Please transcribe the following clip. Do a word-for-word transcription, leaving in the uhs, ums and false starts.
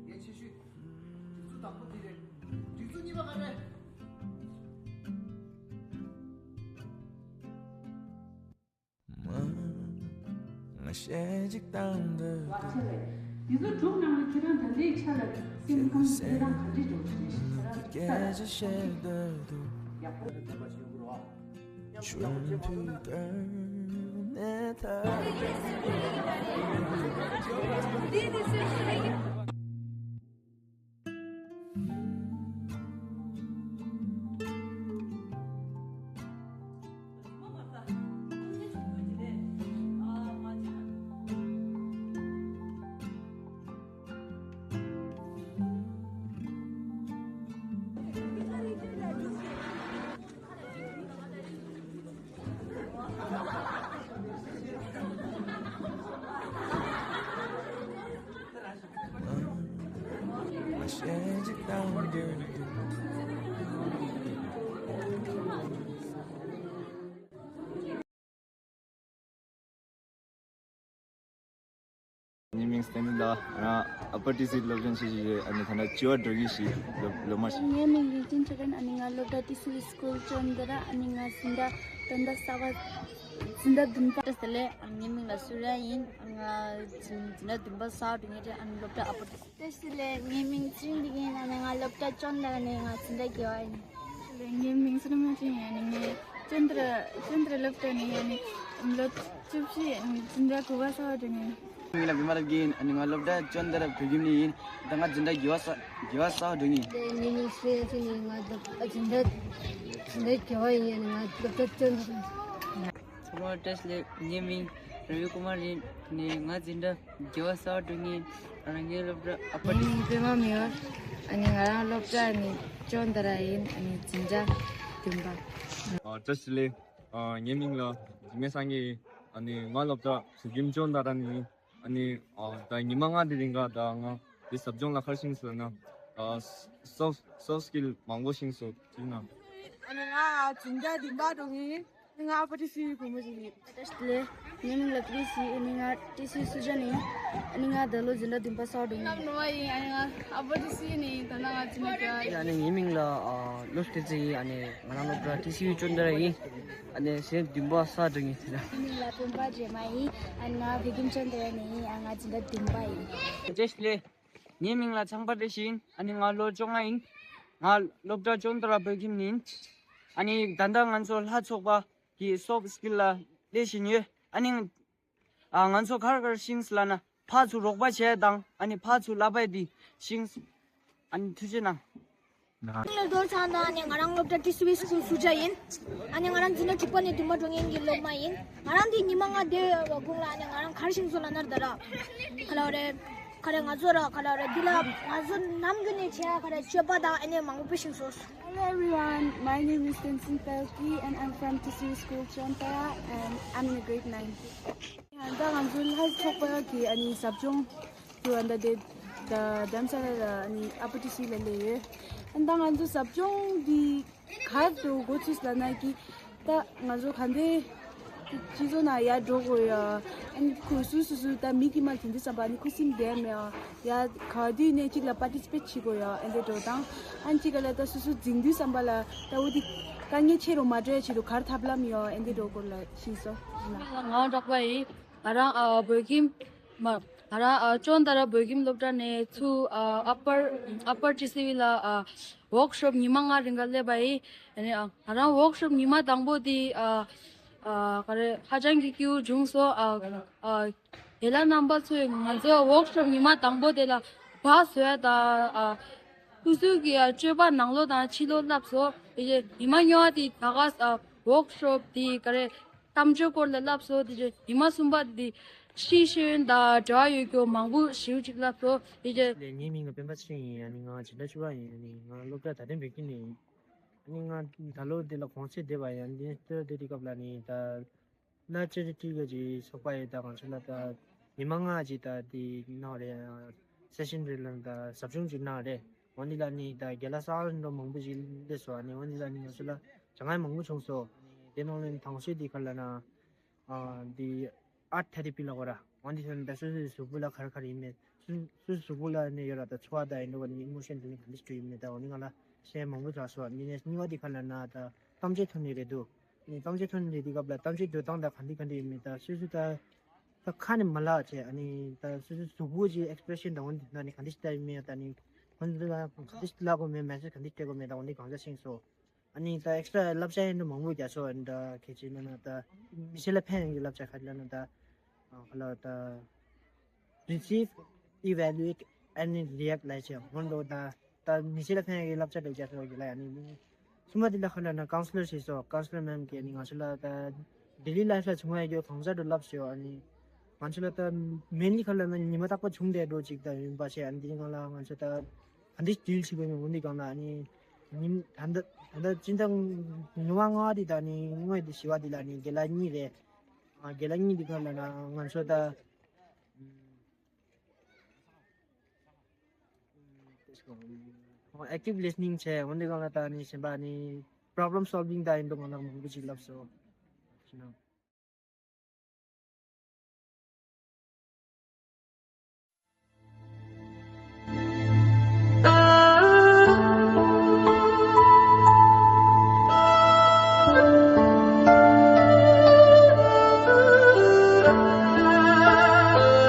ངས་ཆེ་ཤོས་སྒྲིག་འཛུགས་དང་པོ་དེ་རེད། སྒྲིག་འཛུགས་གཉིས་པ་ག་རེ། ང་ཞེ་གཅིག་དང་འདོད། བ་ཆེ་རེད། དེ་ཚོ་གྲུབ་གནང་ན་ཁྱེད་རང་ད་ལྟའི་ཆ་ལ་སེམས་ཁམས་ཁྱེད་རང་ག་འདྲས་འགྲོ་གི་རེད་ཤག་ཁྱེད་རང་ད་ལྟ་ཡག་པོ། ངའི་མིང་བསྟན་འཛིན་ལགས། ང་ཨ་པར་ཏི་སི་སློབ་ཆེན་ཆེད་ཀྱི་ཨ་ནི་ད་ལྟ་བཅུ་པ་འགྲོ་གི་ཞིག་སློབ་སློབ་མ་ཞིག་ངའི་མིང་རིག་འཛིན་ཁྲི་རན། ཨ་ནི་ང་སློབ་གྲྭ་ཏི་སི་ཝི་སྐུལ་ཅོན་དེ་ར། ཨ་ནི་ང་འཛིན་གྲྭ་ད་ལྟ་གསར་པ་འཛིན་གྲྭ་བདུན་པ་དེ་ལས། ཨ་ངའི་མིང་ལ་སུ་ར་ཡིན། ང་འཛིན་འཛིན་གྲྭ་བདུན་པ་གསར་འགྲོ་མཁན་རེད། ཨ་ནི་སློབ་གྲྭ་ཨ་པར་ཏི་སི། བཀྲ་ཤིས་བདེ་ལེགས། ངའི་མིང་ཚེ་རིང་བདེ་སྐྱིད་ཡིན། ཨ་ནི་ང་སློབ་གྲྭ་ཅོན་དེ་ར་ནས་ང་འཛིན་གྲྭ་བརྒྱད་པ་ཡིན། ངའི་མིང་བསོད་ནམས་དབྱངས་ཅན་ཡིན། ཨ་ནི་ངས་ཅོན་དེ་ར་ཅོན་དེ་ར་སློབ་གྲྭ་ནས་ཡིན། ཨ་ནི་ལོ་བཅུ་བཞི་ཡིན། འཛིན་གྲྭ་དགུ་པ་གསར་པ་འགྲོ་མཁན་ཡིན། ངའི་མིང་ལ་པད་མ་རབ་རྒྱས་ཡིན། ཨ་ནི་ང་སློབ་གྲྭ་ཅོན་དེ་ར་བོད་ཁྱིམ་ནས་ཡིན། ད་ང་འཛིན་གྲྭ་བརྒྱད་པ་གསར་བརྒྱད་པ་གསར་འགྲོ་མཁན་ཡིན། ངའི་མིང་བསོད་ནམས་དབྱངས་ཅན་ཡིན། ང་སློབ་ཨ་འཛིན་གྲྭ་འཛིན་གྲྭ་བརྒྱད་པ་ཡིན། ཨ་ནི་ང་སློབ་གྲྭ་ཅོན་དེ་ར། ཚང་མ་བཀྲ་ཤིས་བདེ་ལེགས། ངའི་མིང་ར་བི་ཀུ་མར་ཡིན། ནས་ང་འཛིན་གྲྭ་བརྒྱད་པ་གསར་འགྲོ་མཁན་ཡིན། ཨ་ནི་ངའི་སློབ་གྲྭ་ཨ་པར་ཏི་སི། ངའི་མིང་པད་མ་མི་ཝ། ཨ་ནི་ང་རང་སློབ་གྲྭ་ནི་ཅོན་དེ་ར་ཡིན། ཨ་ནི་འཛིན་གྲྭ་བདུན་པ། ཨ་བཀྲ་ཤིས་བདེ་ལེགས། ཨ་ངའི་མིང་ལ་འཇིགས་མེད་སངས་རྒྱས་ཡིན། ཨ་ནི་ང་སློབ་གྲྭ་བོད་ཁྱིམ་ཅོན་དེ་ར་ནས་ཡིན། ཨ་ནི་ཨ་ད་ཉི་མ་ལྔ་དེ་རིང་ག་ད་ང་འདི་ཟབ་སྦྱོང་ལ་ག་རེ་ཤེས་སོང་ཟེར་ན། ཨ་སོཕ་སོཕ་སི་ཀིལ་མང་པོ་ཤེས་སོང་ཟེར་ན། ཨ་ནི་ང་འཛིན་གྲྭ་བདུན་པ་འགྲོ་མཁན་ཡིན། ང་ཨ་པར་ཏི་སི་བུ་མོ་ཞིག་ཡིན། བཀྲ་ཤིས་བདེ་ལེགས། ངའི་མིང་ལ་ཀྲིས་ཡིན། ཨ་ནི་ང་ཏི་སི་སུ་ཇན་ཡིན། ཨ་ནི་ང་ད་ལོ་འཛིན་གྲྭ་བདུན་པ་གསར་འགྲོ་མཁན་ཡིན། ནམ་ནོ་བ་ཡིན། ཨ་ནི་ང་ཨ་པར་ཏི་སི་ནས་ཡིན། ད་ནང་ང་འཛིན་གྲྭ་བརྒྱད་པ་ཡིན། ཨ་ནི་ངའི་མིང་ལ་ཨ་ལོ་སྟེ་ཙི་ཡིན། ཨ་ནི་ང་རང་སློབ་གྲྭ་ཏི་སི་ཡུ་ཅོན་དེ་ར་ཡིན། ཨ་ནི་སེམས་བདུན་པ་གསར་འགྲོ་མཁན་ཡིན། ངའི་མིང་ལ་སྤེན་པ་རྗེས་མ་ཡིན། ཨ་ནི་ང་བོད་ཁྱིམ་ཅོན་དེ་ར་ནས་ཡིན། ཨ་ང་འཛིན་གྲྭ་བདུན་པ་ཡིན། བཀྲ་ཤིས་བདེ་ལེགས། ངའི་མིང་ལ་ཚངས་པ་བཀྲ་ཤིས་ཡིན། ཨ་ནི་ང་ལོ་བཅོ་ལྔ་ཡིན། ང་སློབ་གྲྭ་ཅོན་དེ་ར་བོད་ཁྱིམ་ནས་ཡིན། ཨ་ནི་ད་ལྟ་ང་ཚོ་ལྷ་ཚོགས་པ་གི་སོཕ་སི་ཀིལ་ལ་སླེབས་བཞིན་ཡོད། ཨ་ནི་ཨ་ང་ཚོ་ག་རེ་ག་རེ་ཤེས་སོང་ལབ་ན། ཕར་ཚུར་རོགས་པ་བྱས་དང་། ཨ་ནི་ཕར་ཚུར་ལབ་པ་དེ་ཤེས་སོང་། ཨ་ནི་ཐུགས་རྗེ་གནང་། ངའི་མིང་ལ་རྡོར་ཚང་དང་། ཨ་ནི་ང་རང་སློབ་གྲྭ་ཏི་སི་ཝི་སྐུལ་སུ་ཇ་ཡིན། ཨ་ནི་ང་རང་འཛིན་གྲྭ་དྲུག་པ་ནས་བདུན་པ་འགྲོ་མཁན་གྱི་སློབ་མ་ཡིན། ང་རང་འདི་ཉི་མ་ལྔ་བསྡད་ཡོད་པ་དགུང་ལ། ཨ་ནི་ང་རང་ག་རེ་ཤེས་སོང་ལབ་ན་ད་ར་ག་ལ་རེད། ག་རེ་ང་ཚོ་ར་ག་ལ་རེད། འདི་ལ་ང་ཚོ་ནམ་རྒྱུན་ནས་བྱས་ག་རེ་སྤྱོད་པ་དང་ཨ་ནི་མང་པོ་ཤེས་སོང་། Hello everyone, my name is Tenzin Pelki and I'm from T C U School Chonta and I'm in a grade nine. ད་ང་ཚོ་ལྷ་ཚོགས་པ་གི་ཨ་ནི་ཟབ་སྦྱོང་དུ་ཨ་ད་དེ་ད་རྡ་རམ་ས་ལ་ལ་ཨ་ནི་ཨ་པར་ཏི་སི་ལ་སླེབས་ཡོད། ཨ་ད་ང་ཚོ་ཟབ་སྦྱོང་འདི་གར་དུ་འགོ་ཚུགས་ལབ་ན་གི་ད་ང་ཚོ་ག་འདྲའི་སྤྱི་ཚོགས་ནང་ཡར་འགྲོ་དགོས་ཡ། ཨ་ནི་ཁོ་སུ་སུ་སུ་ད་མི་དཀྱུས་མ་དེ་འདྲ་བསམ་པ་ཨ་ནི་ཁུ་སིམ་བསྡད་མེད་ཨ། ཡ་ག་དུས་ནས་གཅིག་ལ་པར་ཊི་སི་པེཊ་བྱེད་དགོས་ཡ། ཨ་འདྲའི་འགྲོ་སྟངས། ཨ་ནི་གཅིག་ག་ལ་ད་སུ་སུ་འཛིང་དུས་བསམ་པ་ལ་ད་འོ་དེ་དཀའ་ངལ་ཆེ་རུ་མ་འགྲོ་ཡ་ཆེད་དུ་གར་ཐབས་ལམ་ཡ། ཨ་འདྲའི་འགྲོ་དགོས་ལ་ཤེས་སོང་། ང་གྲགས་པ་ཡིན། ང་རང་ཨ་བོད་ཁྱིམ་མ་ང་རང་ཨ་ཅོན་ཏ་ར་བོད་ཁྱིམ་སློབ་གྲྭ་ནས་ཚུར་ཨ་ཨ་པར་ཨ་པར་ཊི་སི་ཝི་ལ་ཨ་ཝོག་ཤོབ་ཉི་མ་ལྔ་རིང་ག་སླེབས་པ་ཡིན། ཨ་ནི་ཨ་ང་རང་ཝོག་ཤོབ་ཉི་མ་དང་པོ་དེ་ཨ་ཨ་ག་རེ་ཧ་ཅང་གི་སྐྱིད་པོ་བྱུང་སོང་། ཨ་ཨ་ཡན་ལག་རྣམ་པ་ཚོས་ང་ཚོའི་ཝོག་ཤོབ་ཉི་མ་དང་པོ་དེ་ལ་སྦག་བཟོ་ཡ་དང་ཨ་སོ་སོའི་གི་ཨ་སྤྱོད་པ་ནང་ལོགས་དང་ཕྱི་ལོགས་བསླབས་སོང་། དེ་རྗེས་ཉི་མ་གཉིས་པ་དེ་ད་ག་ཨ་ཝོག་ཤོབ་དེ་ག་རེ་གཏམ་བརྗོད་སྐོར་ལ་བསླབས་སོང་། དེ་རྗེས་ཉི་མ་གསུམ་པ་དེ་ཤེས་ཡོན་དང་འབྲེལ་བ་ཡོད་རྒྱུ་མང་པོ་ཞེ་པོ་ཅིག་བསླབས་སོང་། དེ་རྗེས། ལགས། ངའི་མིང་ལ་སྤེན་པ་ཚེ་རིང་ཡིན། ཨ་ནི་ང་འཛིན་གྲྭ་བཅུ་པ་ཡིན། ཨ་ནི་ང་སློབ་གྲྭ་དར་ལྡན་བོད་ཁྱིམ་ནས་ཡིན། ནི་ང་ད་ལོ་འདི་ལ་གོང་ཚད་འདེབས་པ་ཡང་འདི་ལྟར་འདི་དུས་སྐབས་ལ་ནི་ད་ལ་ཅེ་རི་ཊི་གི་ཅིག་ཚོགས་པ་ཡི་ད་ང་ཚོ་ལ་ད་ཉི་མ་ལྔ་ཅིག་ད་དེ་ནང་རེད་སེ་ཤན་རེད་ལ་ད་ཟབ་སྦྱོང་ཅིག་གནང་རེད། འོ་འདི་ལ་ནི་ད་རྒན་ལགས་གསར་འགྲོ་མང་པོ་ཅིག་སླེབས་སོང་། ཨ་ནི་འོ་འདི་ལ་ནི་ང་ཚོ་ལ་བྱ་དངོས་མང་པོ་བྱུང་སོང་། དེ་ནང་ལ་ནི་དང་ཤོས་འདི་ག་ལ་ན་འདི་ཨར་ཊི་ཐེ་ར་པི་ལ་གོ་ར། འོ་འདི་ཚོ་ནི་ད་སོ་སོའི་གཟུགས་པོ་ལ་ག་རེ་ག་རེ་ཡིན་མེད་སོ་སོའི་གཟུགས་པོ་ལ་ནི་ཡོད་ར་ད་ཚོར་བ་ད་ཡིན་འགྲོ་བ་ནི་ཨི་མོ་ཤན་དེ་ནི་ག་འདྲ་ཞིག་ཡིན་མེད་ད་འོ་ནི་ང་ལ་ཤེས་མང་པོ་ཚར་སོང་། ནི་ནས་གཉིས་པ་འདི་ག་ལ་ན་ད་གཏམ་བརྗོད་ཐོན་ནི་རེད་འདུག་ནི་གཏམ་བརྗོད་ཐོན་ནི་རེད། དེ་སྐབས་ལ་གཏམ་བརྗོད་འགྲོ་སྟངས་ད་ག་འདི་ག་འདི་ཡིན་མེད་ད་སོ་སོ་ད་ད་ཁ་ནས་མ་ལབ་བྱས། ཨ་ནི་ད་སོ་སོའི་གཟུགས་པོ་ཅིག་ཨེག་སི་པི་རེ་ཤན་དང་འོན་ཏེ་ད་ནི་ག་འདི་ཞིག་ལྟ་ཡིན་མིན་ད་ནི་འོན་ཏེ་ད་ག་འདི་ཞིག་ལབ་དགོས་མེད་མེ་སེ་ཇི་ག་འདི་སྤྲད་དགོས་མེད་ད་འོན་ཏེ་གང་ཟག་ཤེས་སོ། ཨ་ནི་ད་ཨེག་སི་ཊ་ར་བསླབ་བྱ་ཡིན་འདྲ་མང་པོ་རྒྱག་སོ་ཨ་ནི་ད་གལ་ཆེ་ན་ན་ད་མི་ཚེ་ལ་ཕན་ཡོན་གྱི་བསླབ་བྱ་ག་རེ་ལབ་ན་ད་ག་ལ་ད་receive, evaluate and react ལབ་བྱས་འོན་ཏེ་ད་ད་མི་ཚེ་ལ་ཕན་ཡོན་གྱི་བསླབ་བྱ་རེ་རྒྱག་སོ་གི་ལ་ཨ་ནི་གསུམ་པ་འདི་ལ་ག་ལ་ན་ཀའུན་སི་ལར་ཞིག་སོ་ཀའུན་སི་ལར་མེམ་གིས་ནི་ང་ཚོ་ལ་ད་ཌེ་ལི་ལའིཕ་ལ་བྱུང་བའི་རྒྱུ་གང་ཟག་ཏུ་ལབ་ཞེས་ཨ་ནི་ང་ཚོ་ལ་ད་མེན་ལི་ག་ལ་ན་ཉི་མ་རྟག་པ་བྱུང་བསྡད་འགྲོ་ཅིག་ད་ཡིན་པ་བྱས་ཨ་ནི་འདི་ང་ལ་ང་ཚོ་ད་ག་འདི་ཌིལ་བྱེད་དགོས་ཡོད་འོན་ཏེ་གང་ལ་ཨ་ནི་ཉིན་ད་ལྟ་ད་ལྟ་སྤྱི་ཟླ་ཉི་མ་ལྔ་འདི་ད་ནི་དངོས་འདི་བཞི་བ་འདི་ལ་ནི་རྒན་ལགས་གཉིས་རེད། ཨ་རྒན་ལགས་གཉིས་འདི་ག་ལ་ན་ང་ཚོ་ད་ཨེག་ཊིབ་ལི་སི་ནིང་བྱས་འོན་ཏེ་གང་ལ་ད་ནི་གཞན་པ་ནི་པོ་རོབ་ལེམ་སོལ་བིང་ད་ཡིན་འགྲོ་གང་ལ་མང་པོ་ཅིག་ལབ་སོ།